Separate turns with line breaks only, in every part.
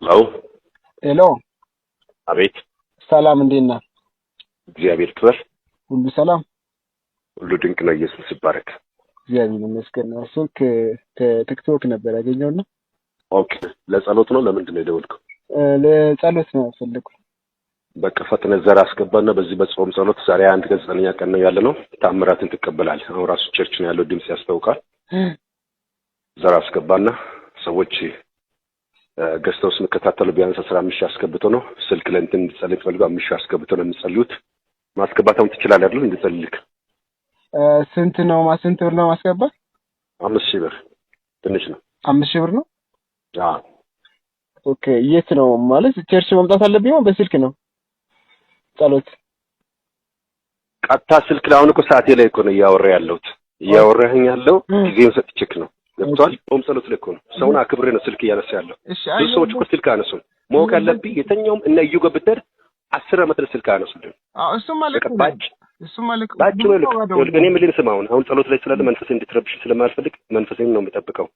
ሄሎ።
ሄሎ።
አቤት።
ሰላም፣ እንዴት ነህ?
እግዚአብሔር ክበር።
ሁሉ ሰላም?
ሁሉ ድንቅ ነው። ኢየሱስ ይባረክ።
እግዚአብሔር ይመስገን። ስልክ ከቲክቶክ ነበር ያገኘውና።
Okay፣ ለጸሎት ነው? ለምንድን ነው የደወልከው?
ለጸሎት ነው ያፈለኩት።
በቃ ፈጥነህ ዘር አስገባና በዚህ በጾም ጸሎት ዛሬ 1 ቀን 9ኛ ቀን ነው ያለ ነው። ታምራትን ትቀበላለህ። አሁን ራሱ church ነው ያለው፣ ድምጽ ያስታውቃል። ዘር አስገባና ሰዎች ገዝተው የሚከታተሉ ቢያንስ 15,000 አስገብቶ ነው። ስልክ ለእንትን እንድጸልይ ፈልገው 5,000 አስገብቶ ነው የሚጸልዩት። ማስገባት አሁን ትችላለህ አይደል? እንድጸልይልክ።
ስንት ነው? ስንት ብር ነው ማስገባት?
5,000 ብር ትንሽ ነው።
5,000 ብር ነው?
አዎ።
Okay። የት ነው ማለት church መምጣት አለብኝ ወይ በስልክ ነው ጸሎት?
ቀጥታ ስልክ ላይ። አሁን እኮ ሰዓቴ ላይ እኮ ነው እያወራ ያለሁት። እያወራኸኝ ያለው ጊዜውን ሰጥቼክ ነው። ገብቷል? ጾም ጸሎት ላይ እኮ ነው። ሰውን አክብሬ ነው ስልክ እያነሳ ያለው። ብዙ ሰዎች እኮ ስልክ አያነሱም። ማወቅ ያለብህ የተኛውም እነ እዩ ጋር ብትሄድ 10 ዓመት ስልክ አያነሱልህም።
እሱማ ልክ ነው። እሱማ ልክ።
ባጭሩ ልክ እኔ የምልህን ስማ። አሁን ጸሎት ላይ ስላለ መንፈሴን እንድትረብሽ ስለማልፈልግ መንፈሴን ነው የምጠብቀው።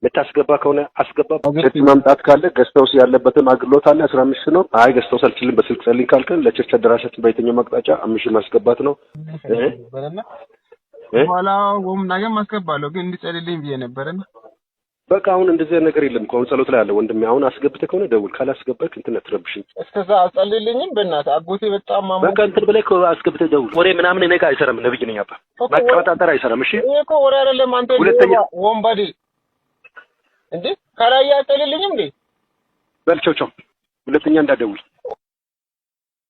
የምታስገባ ከሆነ አስገባ። Church ማምጣት ካለ guest house ያለበትም አገልግሎት አለ። 15 ነው። አይ guest house አልችልም በስልክ ጸልይ ካልከን ለ church አደራሻችን በየትኛውም አቅጣጫ 5,000 ማስገባት ነው።
በኋላ ወም ነገም አስገባለሁ፣ ግን እንዲጸልልኝ ብዬ ነበርና።
በቃ አሁን እንደዚህ አይነት ነገር የለም እኮ። አሁን ጸሎት ላይ አለ ወንድሜ። አሁን አስገብተህ ከሆነ ደውል፣ ካላስገባህ እንትን አትረብሽኝ።
እስከዛ አጸልልኝም በእናትህ፣ አጎቴ በጣም ማሞ።
በቃ እንትን ብለህ እኮ አስገብተህ ደውል። ወሬ ምናምን እኔ ጋር አይሰራም። ነብይ ነኝ አባ፣ ማቀበጣጠር አይሰራም። እሺ።
ይሄ እኮ ወሬ አይደለም። አንተ
ሁለተኛ
ወንበዴ እንዴ፣ ከላይ አጸልልኝም እንዴ?
በል ቻው ቻው። ሁለተኛ እንዳትደውል።